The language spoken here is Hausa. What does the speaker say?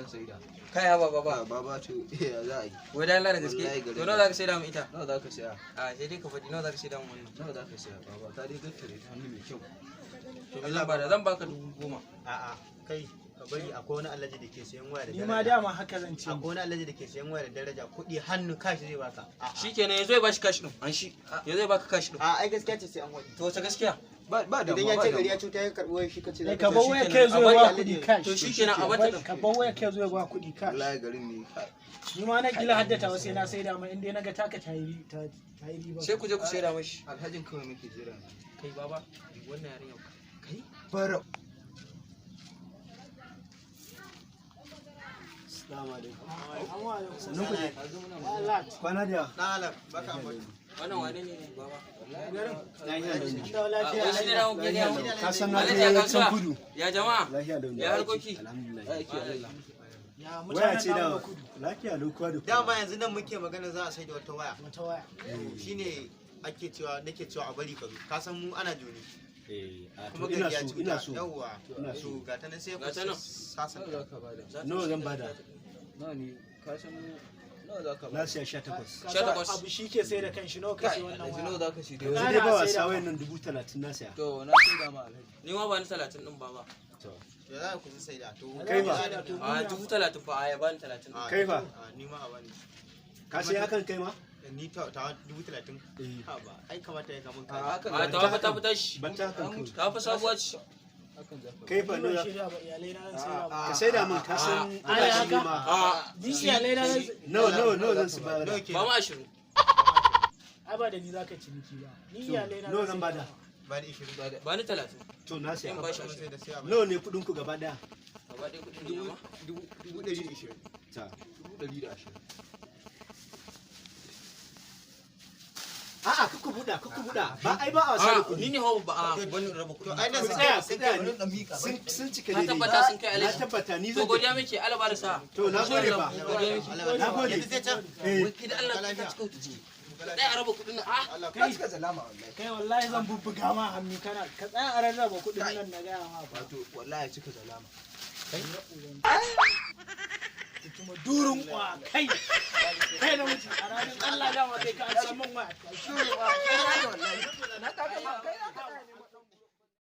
Zan saida. Kai, haba baba. Baba, to ya za a yi? Wai dan Allah, da Wallahi gaske? garin To nawa zaka saida mu ita? Nawa za ka saya? A sai dai ka faɗi nawa zaka saida mu wannan. Nawa za ka saya, baba? Ka dai gattare ta hannu mai kyau. To me zan bada? Zan baka 10,000. A'a, kai ka bari, akwai wani alhaji da ke sayan waya da Ni ma daraja. dama haka zan ce. Akwai wani alhaji da ke sayan waya da daraja, kuɗi hannu, cash zai baka. A'a. Shikenan, yazo ya bashi cash din. An shi yazo ya baka cash din. A ai gaskiya ce, sai an wani. To wace gaskiya? Ba Idan damuwa, ya ba ce gari ya damuwa. cuta ya karɓi wayar shi, kace Kai za ka ka bar ce waya shikenan, kai zo a ya bari ba alhaji. kuɗi cash. To shikenan, a bata din. Ka bar waya kai zo ya ba kuɗi cash. Wallahi garin ne. Ni ma na kila haddata wasu na sai da mai inda na ga taka ta yi ta yi riba. Sai ku je ku saida mashi. Alhajin kawai muke jira. Kai baba, wannan yarinya, kai. Bara. Assalamu alaikum. Amma alaikum. Sannu ku dai. Allah. Kwana da Dan halak baka ambata. Wannan wane ne baba? Lafiya launi. Dawo lafiya. Wai shi ne da muke gaya mu? Ka san na Alhaji, ya je can kasuwa? kudu. Ya jama'a? Lafiya launi. Ya harkoki? Alhamdulillah. Aiki Allah. Ya Waya mutanen ce namu da na kudu. lafiya lau kowa da kowa. Dama yanzu nan muke magana za a sai da wata waya. Wata waya. Shine ake cewa, nake cewa a bari ka zo. Ka san mu ana joni. Eh, a Kuma to ina gari ya so, cuta. ina so. Yawwa. Ina so. To ga ta nan sai ku Ga ta nan. sasanta. Nawa za ka bada? Nawa zan bada? Nawa ne? Ka san mu nawa za ka Na bada? siya 18. Ka Sha san takwas. abu shi ke sai da kanshi, nawa ka sai wannan Alhaji, nawa waya? za ka sai da Yanzu Ana dai ba saida wasa ma. wayan nan 30,000 na siya. To na saida ma, alhaji. Ni ma ba ni 30 din baba. To. Ya za ku sai da to. Kai ba. A 30,000 fa, a ya bani 30 din. A, Kai fa? A, ni ma a bani. Ka sai hakan kai ma? Ni ta 30,000. Eh. Ha ba, ai kamata ya kamun A ka. hakan A za ta fa ta fita shi. Batta hakan kawai. Ta fa sabuwa ce. Hakan za ka Kai fa Ni ban nawa? shirya ba, iyalai na zan sai da ba. Ka saida min, ka san A, ina haka? shi ma. A Ni iyalai na zan Nawa zan su bada? Nawa kenan? Ba mu 20. Ai ba da ni zaka ciniki ba. Ni iyalai na Nawa zan zan bada? Ba ni 20. bada. Ba ni 30. To na siya. In ba shi Sai 20. da sai a bani. Nawa ne kuɗin ku gaba daya? Gaba ɗaya kuɗin ne amma. 120,000. Ta. 120,000. A'a, kuku buɗa, kuku buɗa. Ba ai ba a wasa da A kuɗi. ni ne hawa ba a bani raba To kuɗi. ai nan Ku sun tsaya, kai ku sun tsaya. kai. Bari dan miƙa. Sun cika Ka daidai. tabbata sun kai, Na alhaji? tabbata, ni To zan godiya tafi. muke, Allah ba da sa'a. To na gode fa. Godiya muke. Na gode. Yanzu sai can. Eh. Wai kai da Allah ka cika wuta ciki. Tsaya a raba kuɗin nan. Ah, Allah Ka cika zalama wallahi. Kai, wallahi zan bubbuga ma hannu, kana ka tsaya a rarraba kuɗin nan na gaya ma fa. Wato wallahi cika zalama. Kuma durin kwa kai. Kai na mutu a ranar Allah dama kai ka an san min waya. Wallahi.